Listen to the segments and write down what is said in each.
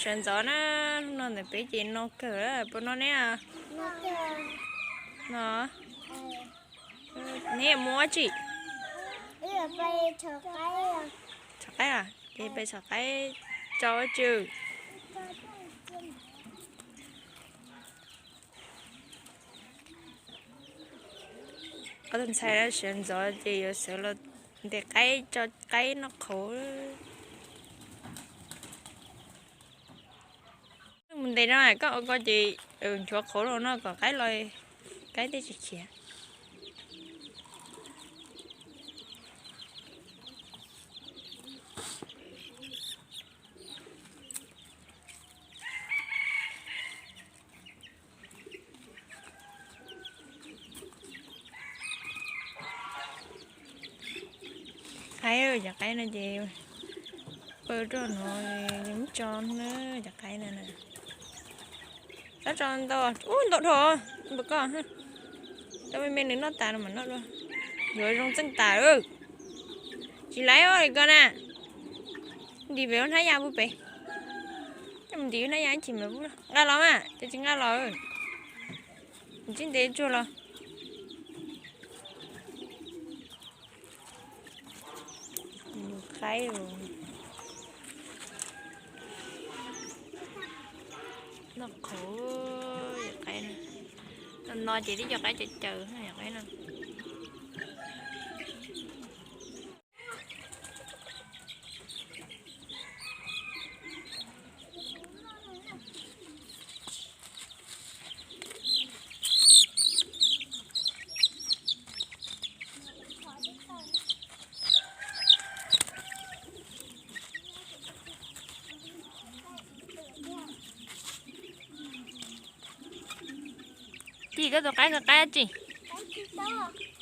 Sawv ntxov na, hnub no ntawm peb ces no kawg, puas no neb? No, neb mus ua tsi? Txhom qaib a, ces peb txhom qaib tso ua tsi? Ob tug ntxhais sawv ntxov ces yuav sawv los ntes qaib tso qaib noj qhauv. Mus ntes no koj ua ko ces nchuav qhauv los no kom qaib los, qaib tej tsis khiav. Qaib, cov qaib no ces pw rau no, muab tso na, cov qaib no na. Tab tso ntau, ub ntau dhau, npaum ko, tau me me nws noj tas no mas noj dua. Yuav zoo txeej tas. Tsis laiv li ko na. Ntim pem hnab ya pub pem. Coj mus ntim hnab ya ib chim mas pub nqa los mas, cov tsis nqa los. Tsis ntev tsuag los. Qaib, noj qhauv, yog qaib no. No ces tib co qaib caws caws yog qaib no. Tsis, koj tus qaib, qaib tsi?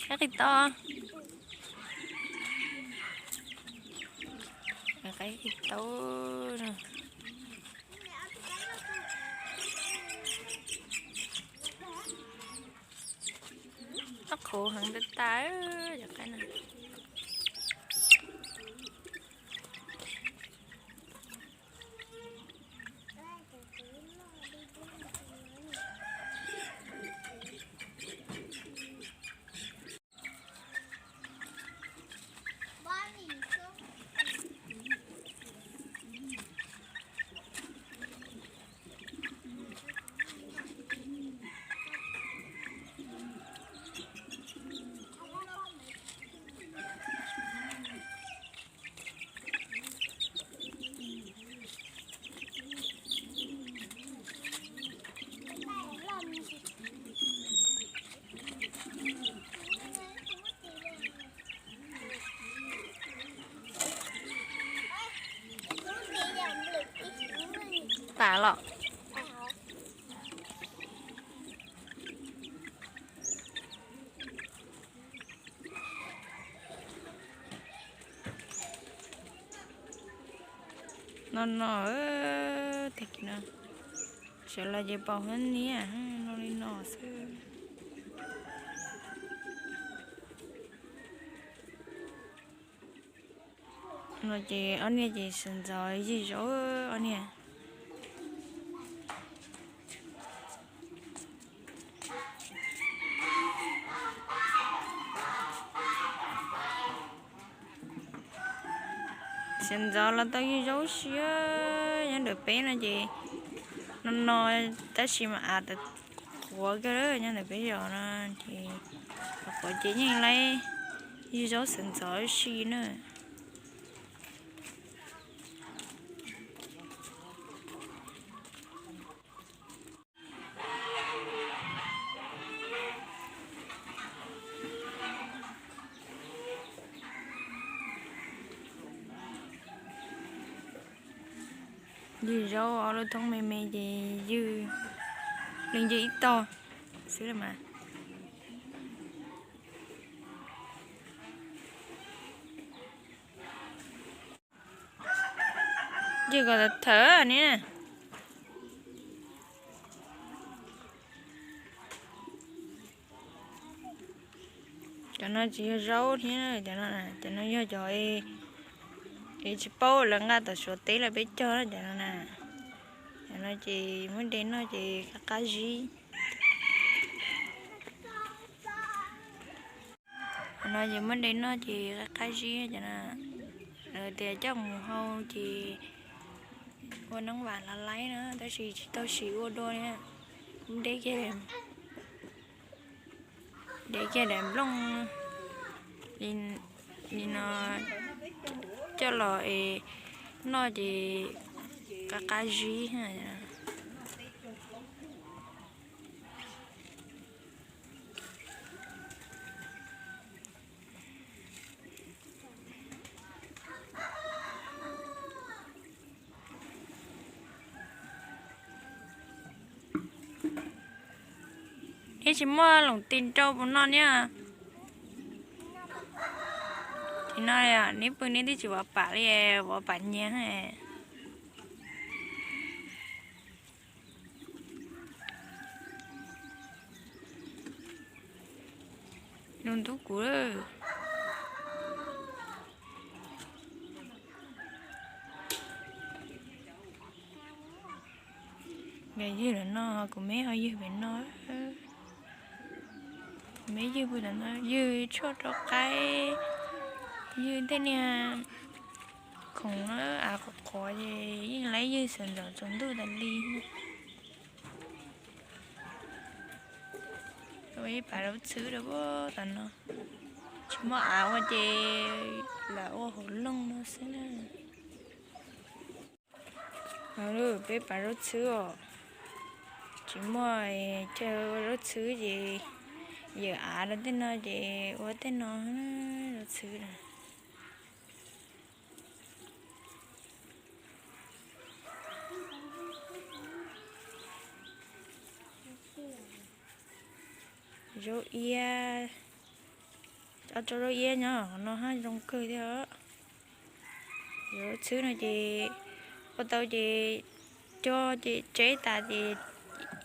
Qaib qhib taub. Qaib qhib taub. Noj qhauv heev tas tas cov qaib no. Tas los. No no, tag kis no sawv los ces pom hab niag no li no xwb. No ces ob niag ces sawv ntxov yig zaub ob niag. Sawv ntxov los tau yig zaub siab. Nyob ntawm peb no ces no no tab sis mas av tawv qhuav kawg. Nyob ntawm peb zos no ces qhuav ces yeej laib yig zaub sawv ntxov si na. Yig zaub ob lub thoob me me ces ywg, leej ywg ib tog xwb mas. Ywg kom thawm ni. Cov no tsis yog zaub thiab, cov no, cov no yog cov es tsis paub lawv nqa tom Suav teb los peb cog cov no na. No ces muab de noj ces qab qab zib. No ces muab de noj ces qab qab zib. Lawv tias coj mus hau ces ua neeb vam lav laib na, tab sis tsis tau siv ua dua li. De kiag, de kiag daim nplooj li no coj los es noj ces qab qab zib. Neb tsis muaj loos tis rau puas noj niaj? Tsis noj li, neb pw neb twb tsis vov pam li, vov pam nyias. Lug ntub kuv lawm. Nkawd ywg lawm no, kuv me ho ywg pem no. Kuv me ywg pem no, ywg tshuaj rau qaib, ywg tej niag khoom av qhuav qhuav ces yeej laib ywg sawv ntxov tsaus ntuj tas li. Ua ib pas zaub txhwb rau tom no, tsis muaj av ua ces lam ua hauv loog no xwb na. Peb pas zaub txhwb os, tsis muaj chaw ua zaub txhwb ces yawm av rau tej no ces ua tej no zaub txhwb na. Zaub iab, ob tsob zaub iab nyob qhov no hab zoo kawg thiab. Zaub txhwb no ces ua tau ces cog ces tseb tas ces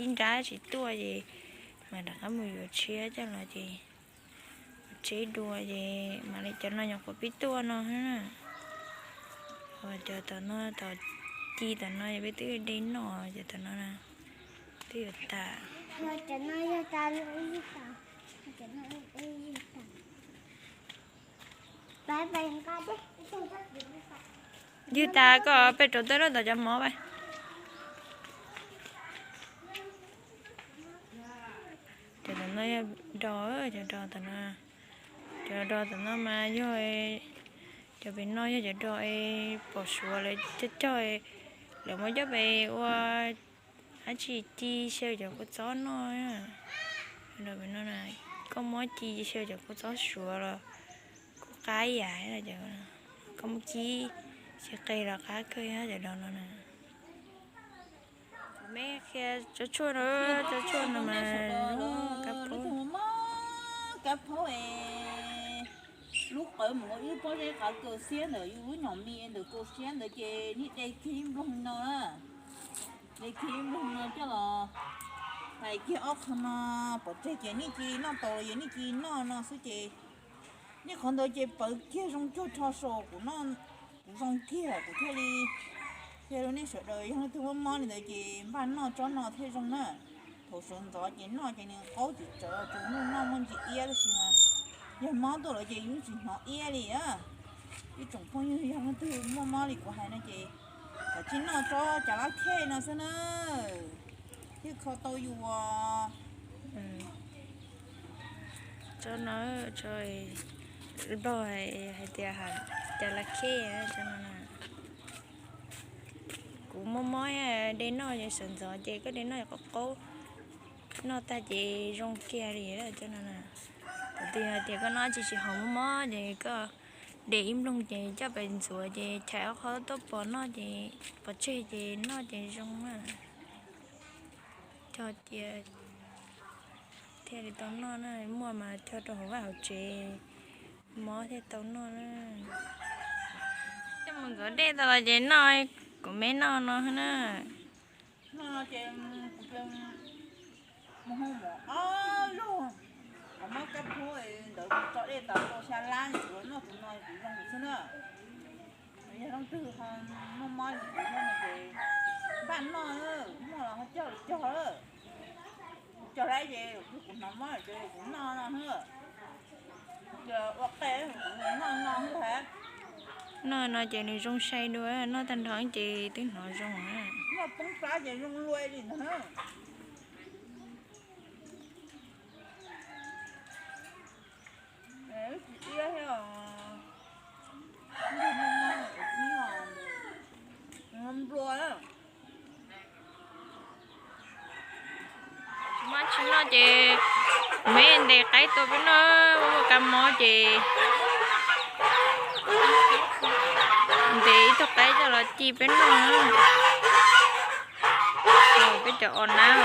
ib nrab tsis tuaj ces mas rov qab mus yuav tshiab coj los ces tseb dua ces mam li cov no nyuam qhuav pib tuaj no na. Cov tom no, tom ci tom no peb twb de noj, cov tom no twb yuav tas. Ywg tas koj peb rau tawb lub tom cov mov pab. Cov tom no yog dos, cov dos tom no, cov dos tom no mas yog, cov pem no yog cov dos es pom suav lawv cog cog, lawv muab coj pem ua dab tsi ci xyaw cov kua txob noj. Cov dos pem no, koj muab ci xyaw cov kua txob suav los kuj qab ib yam, koj muab ci xyaw qe los qab kawg cov dos no na. Me qhia tsob tshuaj no, tsob tshuaj no mas kab phaub, kab phaub es lub qawv mus ua ib pob zeb qav kaws xiab ntawm yus lub nyom mi ntawm kaus siab ntawd ces nij de kiag ib nploog no na, de kiag ib nploog no coj los hlais kiag ob qho no pov tseg ces nij cia li noj tau los yog nij cia li noj no xwb ces nij qhov ntawd ces pawv kiag zoo cuag rho saum kuv noj, kuv zoo kiag kuv thiaj li qhia rau nej sawv daws yog leej twg muaj mob li ntawd ces npaj noj tsob no thiaj zoo na. Thaum sawv ntxov ces noj ces nws qaub tsis tsawv, tsuas muaj noj muaj ntsis iab tab sis mas yog mob tuaj lawm ces yus tsis hnov iab li. Ib tsoom phooj ywg yog leej twg muaj mob li kuv hais no ces kav tsij noj tsob cas lab khej no xwb na, thiaj kho tau yus. Tsob no, tsob Nplog hais tias cas lab khej tsob no. Kuv muaj mob de noj ces sawv ntxov ces koj de noj qaub qaub, noj tag ces zoo kiag li tsob no na. Thaum twg yog tias koj noj tsis tsis haum muaj mob ces koj de ib nploog ces coj pem ntxuav ces chais ob qho tuaj pov noj ces pov tseg ces noj ces zoo na. Cog cia thiaj li tau noj na, muaj mas cog rau hauv vaj hauv tsev, mob thiaj tau noj na. Coj mus ntxuav dej tau los ces noj, kuv me noj no na. Noj no ces kuv mus hu mov ob lug, kuv muab kab phaub ntawd kuv tso dej tas tau xya lab, kuv noj tus no kuv zoo xwb na. Yog leej twg ho muaj mob li kuv thiab no ces Npaj noj, muaj los ho cog los cog, cog lawm ces kuv hnov mob ces kuv noj no, ua qe kuv noj no. Noj no ces nws zoo sai dua, noj tag nrho ces twb hnov zoo. Noj poob plab ces zoo lua li ntag. Nplua. Tsis maj tsis noj ces kuv me ntes qaib tua peb noj, muaj kab mob ces ntes ib tug qaib coj los ci peb noj. Peb cov os nab,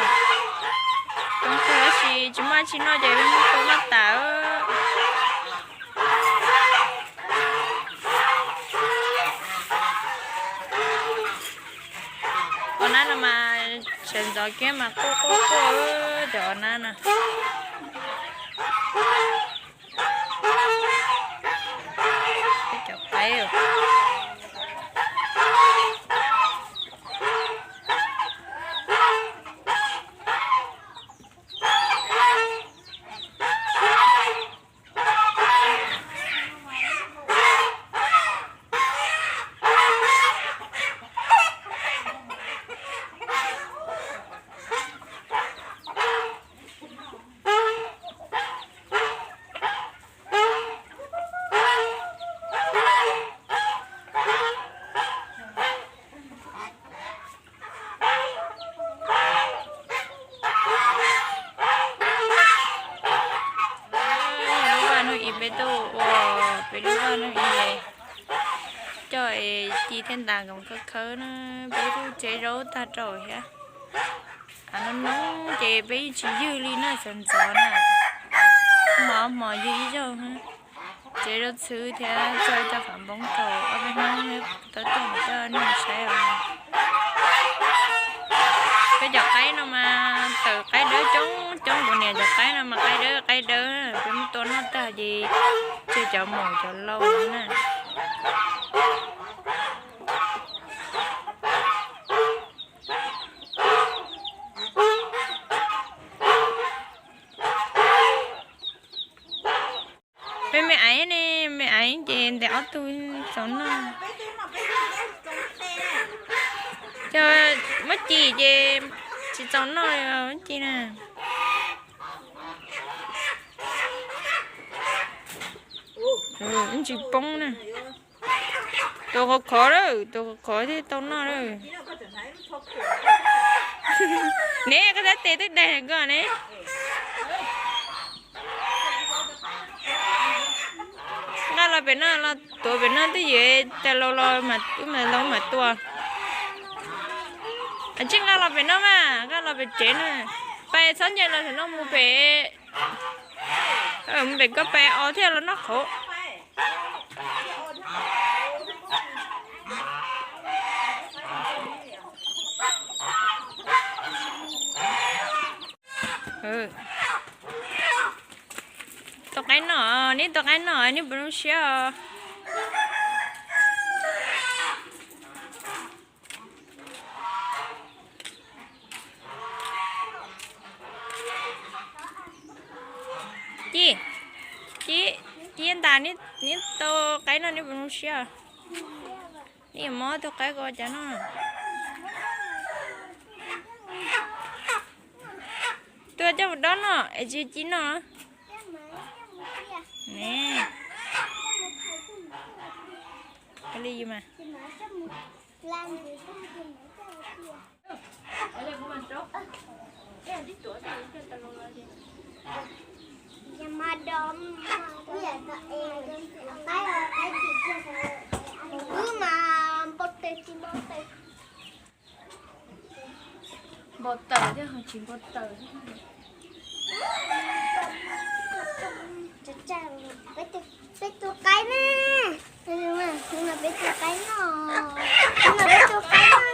coob kawg tab sis tsis maj tsis noj ces peb muab tua noj tas. Os nab no mas sawv ntxov kiag mas quaj quaj quaj, cov os nab no. Peb cov qaib. Lub vaj lub i peb tuaj ua, peb lub vaj lub i coj es ci thiaj ntas nkoos khawb khawb na. Peb lub tsev zaub tag rau thiab. Av no no ces peb yeej tsis ywg li na, sawv ntxov na. Hmo hmo ywg ib zaug. Tsev zaub txhwb thiab txog ib co qhov npoob rau ob peb hnub tau tuaj mus coj nej saib os. Peb cov qaib no mas tawm qaib dawb coob coob, kuv niam cov qaib no mas qaib dawb qaib dawb, peb muab tua noj tag ces tseg cov maum cov lau na. Peb me aiv ne, me aiv ces ntes ob tug txaus noj. Cov muab ci ces tsis txaus noj, muab ci na. Tsis poob na. Tua khov khov lawm, tua khov khov thiaj tau noj lawm. Ne, koj tab tes twb daig koj ne. Nqa los pem no, los tuav pem no twb ywm, tas laus los mas wb mas laus mam tua. Tsis nqa los pem no mas, nqa los pem tsev na. Pais txhob nce los saum no mus pem, mus pem koj pais os thiaj los noj qhauv. Tua qaib noj, neb tua qaib noj, neb puas zoo siab os? Ci, ci, ci ntas, neb tua qaib noj neb puas zoo siab? Neb yuav muab tus qaib ko cas noj? Tua coj mus dob noj es tsis ci noj. Ne, li mas. Wb mas npau tes tsis npau tes. Npau taws thiab ho tsis npau taws thiab. Peb tus qaib na, peb tus qaib no, peb tus qaib no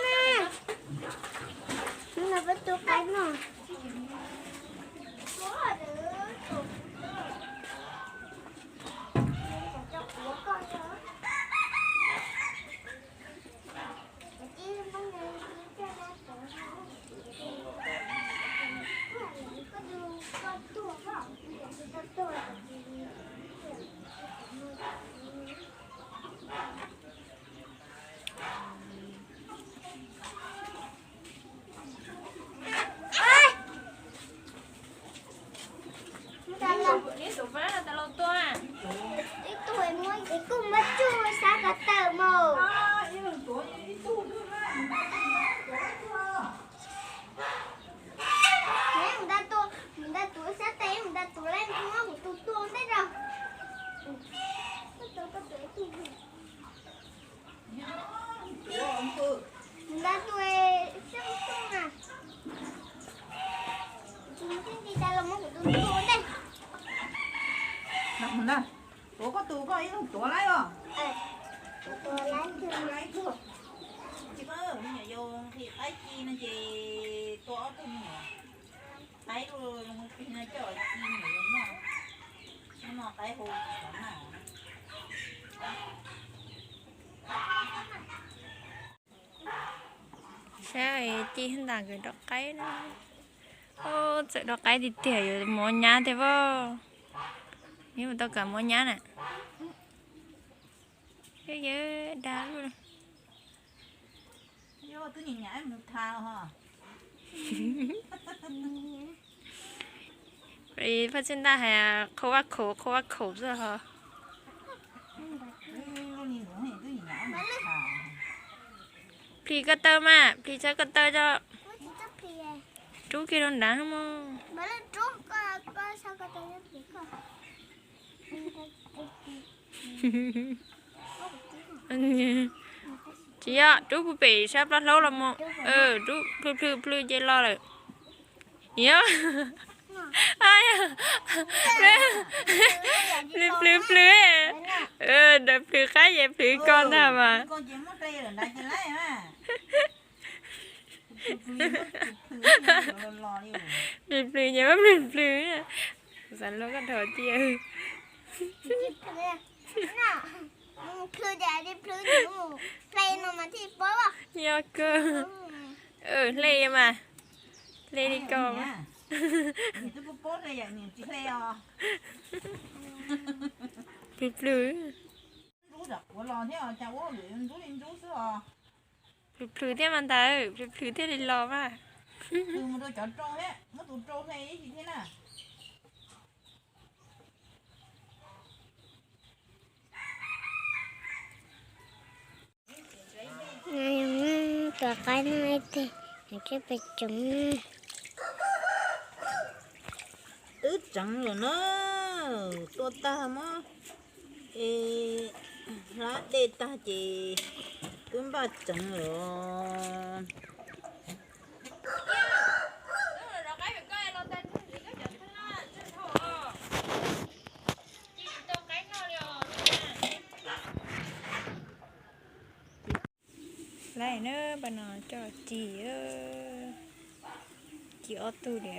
na, peb tus qaib no. Tuav koj tus koj ib leeg tuav laib os. Tuav laib tuag. Tsis, me nyuam yaus nqhis qaib ci no ces tua ob tug me nyuam qaib hu plig no coj ci me nyuam yaus noj. Hnub no qaib hu tsis tau noj. Saib ci ntas kawg rau qaib na. Txawm rau qaib tiag tiag yuav mov nyab tiag as. Neb mus tau kam mov nyab na. Yog dag lub. Phaj Txhiaj Ntaj hais qhau vaj khaum qhau vaj khaum xwb ho. Plis koj taw mas, plis txhawb koj taw tso. Rub kiag rau nrad mog. Tsis yog, rub puag pem sab plab hlaub los mus. Rub plhws plhws plhws ces los lawm. Yog, plhws plhws plhws, plhws qab ces plhws ko ntag mas. Plhws plhws ces muab plhws plhws. Xav luag koj dhau tiag. Yog kawg. Hle mas, hle li ko. Plhws plhws. Plhws plhws thiab mas ntawd, plhws plhws thiaj li los mas. Mus rau cov rau thiab, muab tus rau hle ib si thiab na. Tus qaib no ib teg, nws tseem pes tseev. Twb tseev lawm na, tua tag muab hlab dej tag ces twb npaj tseev lawm. Lawm na, pab no coj ci, ci ob tug li.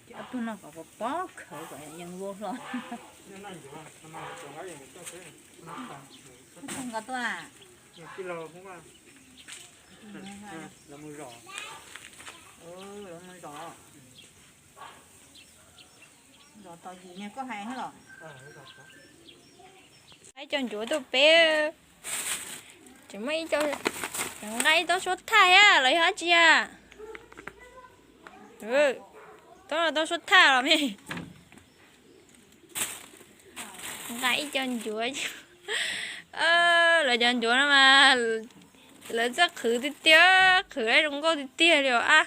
Ci ob tug no kom pov khawv kom yees vau hlo. Nqa tuaj. Lawv mus zos. Zos tos yim niag koj hais los. Ib co ncuav tuaj peb. Tseem muaj ib co, nqa ib tauv suab thaj thiab los yog dab tsi a? Tauv, tauv suab thaj los me. Nqa ib co ncuav. Lawv cov ncuav no mas lawv txawj qhwv tiag tiag, qhwv zoo nkauj tiag tiag li os a.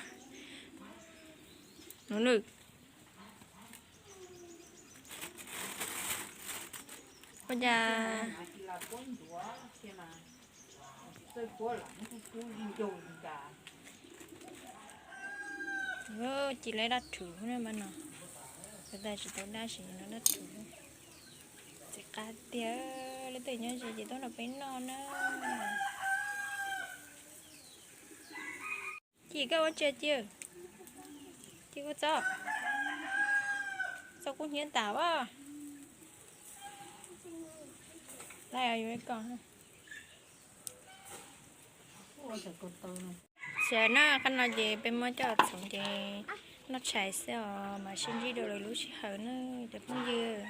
Ua cas ci lawv dab rhuv no, tsis tau dab tsi no dab rhuv. Txiv qab tiag, leej twg nyob ze ces tuaj nrog peb noj na. Ci koj ua tsi ci? Ci koj txo, txo kub hnyiab tas as. Lawm yuav kom Txiv na, qab no ces peb muab coj txhoov ces noj tshais xwb os, mam sib ntsib dua lwm lub sij hawm na cov phooj ywg.